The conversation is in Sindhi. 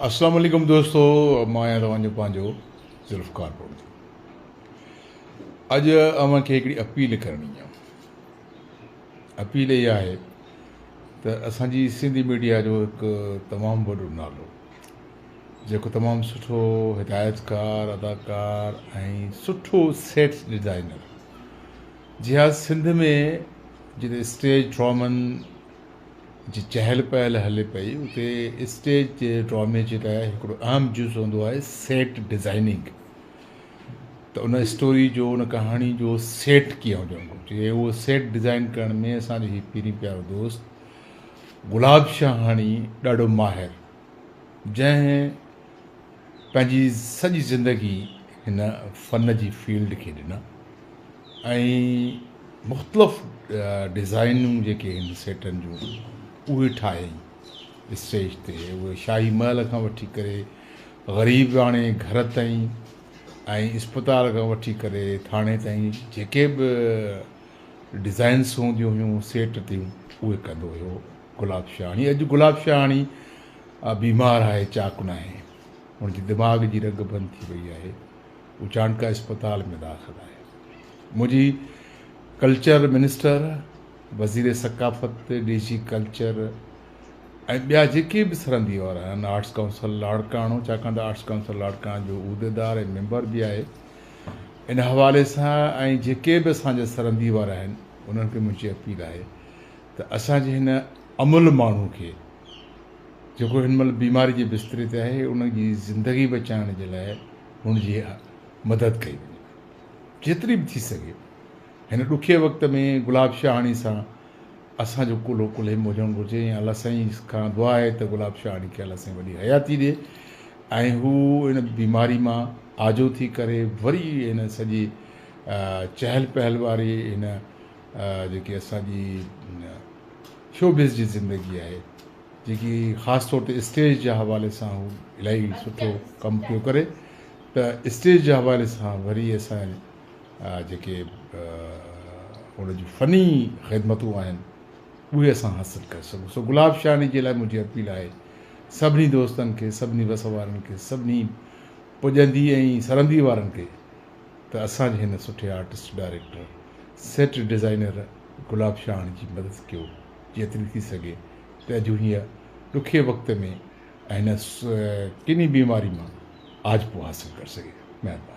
اسلام عليڪم دوستو مان آهيان توهان جو پنهنجو ذوالفقار پونجو. اڄ اوهان کي هڪڙي اپيل ڪرڻي آهي. اپيل اها آهي ته اسان جي سنڌي ميڊيا جو هڪ تمام وڏو نالو جيڪو تمام سٺو هدايتڪار، اداڪار ۽ سٺو سيٽ ڊزائنر، جي ها سنڌ ۾ جتي اسٽيج ڊرامن جي چهل پهل هلي پئي اتي اسٽيج جي ڊرامي جي لاء هڪڙو اهم جز هوندو آهي سيٽ ڊزائننگ ته ان اسٽوري جو ان ڪهاڻي جو سيٽ ڪيئن هجڻ گهرجي. اهو سيٽ ڊزائن ڪرڻ ۾ اسان جو هي پيرين پيارو دوست گلاب شاهاڻي ڏاڍو ماهر، جنهن پنهنجي سڄي زندگي هن فن جي فيلڊ کي ڏنا ۽ مختلف ڊزائنون جيڪي آهن سيٽن جون اهي ٺاهيائين اسٽيج تي. اهي شاهي محل کان وٺي ڪري غريباڻي گهر تائين ۽ اسپتال کان وٺي ڪري ٿاڻي تائين جيڪي به ڊزائنس هونديون هيون سيٽ تيون اهي ڪندو هيو گلاب شاهاڻي. اڄ گلاب شاهاڻي بيمار آهي، چاق ناهي، هن جي دماغ جي رڳ بند ٿي وئي آهي، هو چانڊڪا اسپتال ۾ داخل آهي. منهنجي ڪلچر منسٽر، وزير ثقافت، ڊي جي ڪلچر ۽ ٻيا جيڪي به سرندي وارا آهن، آرٽس ڪائونسل لاڙڪاڻو، ڇاڪاڻ ته آرٽس ڪائونسل لاڙڪاڻو جو عهديدار ۽ ميمبر به آهي ان حوالي سان، ۽ جيڪي به اسان جا سرندي وارا آهن انهن کي منهنجي اپيل آهي ته اسان جي هن املهه ماڻهو کي جيڪو هن مهل بيماري جي بستري تي آهي ان جي زندگي بچائڻ جي لاء هن جي مدد ڪئي وڃي جيتري به ٿي سگهي. هن ڏکئي وقت ۾ گلاب شاهاڻي سان اسان جو ڪلهو ڪلهي ۾ هجڻ گهرجي ۽ الله سائين کان دعا آهي ته گلاب شاهاڻي کي الله سائين وڏي حياتي ڏي ۽ هو ان بيماري مان آجو ٿي ڪري وري هن سڄي چهل پهل واري هن جيڪي اسان جي شوبز جي زندگي آهي جيڪي خاص طور تي اسٽيج جي حوالي سان هو الاهي سٺو ڪم پيو ڪري ته اسٽيج جي حوالي سان وري اسان جيڪي ان جون فني خدمتون آهن اهي اسان حاصل ڪري سگهون. سو گلاب شاهاڻي جي لاء منهنجي اپيل آهي سڀني دوستن کي، سڀني وس وارن کي، سڀني پڄندي ۽ سرندي وارن کي ته اسان جي هن سٺي artist, director, set designer Gulab Shahani جي مدد ڪيو جيتري ٿي سگهي ته اڄ هيء ڏکي وقت ۾ ۽ هن ڪني بيماري مان آجپو حاصل ڪري سگهي. مهرباني.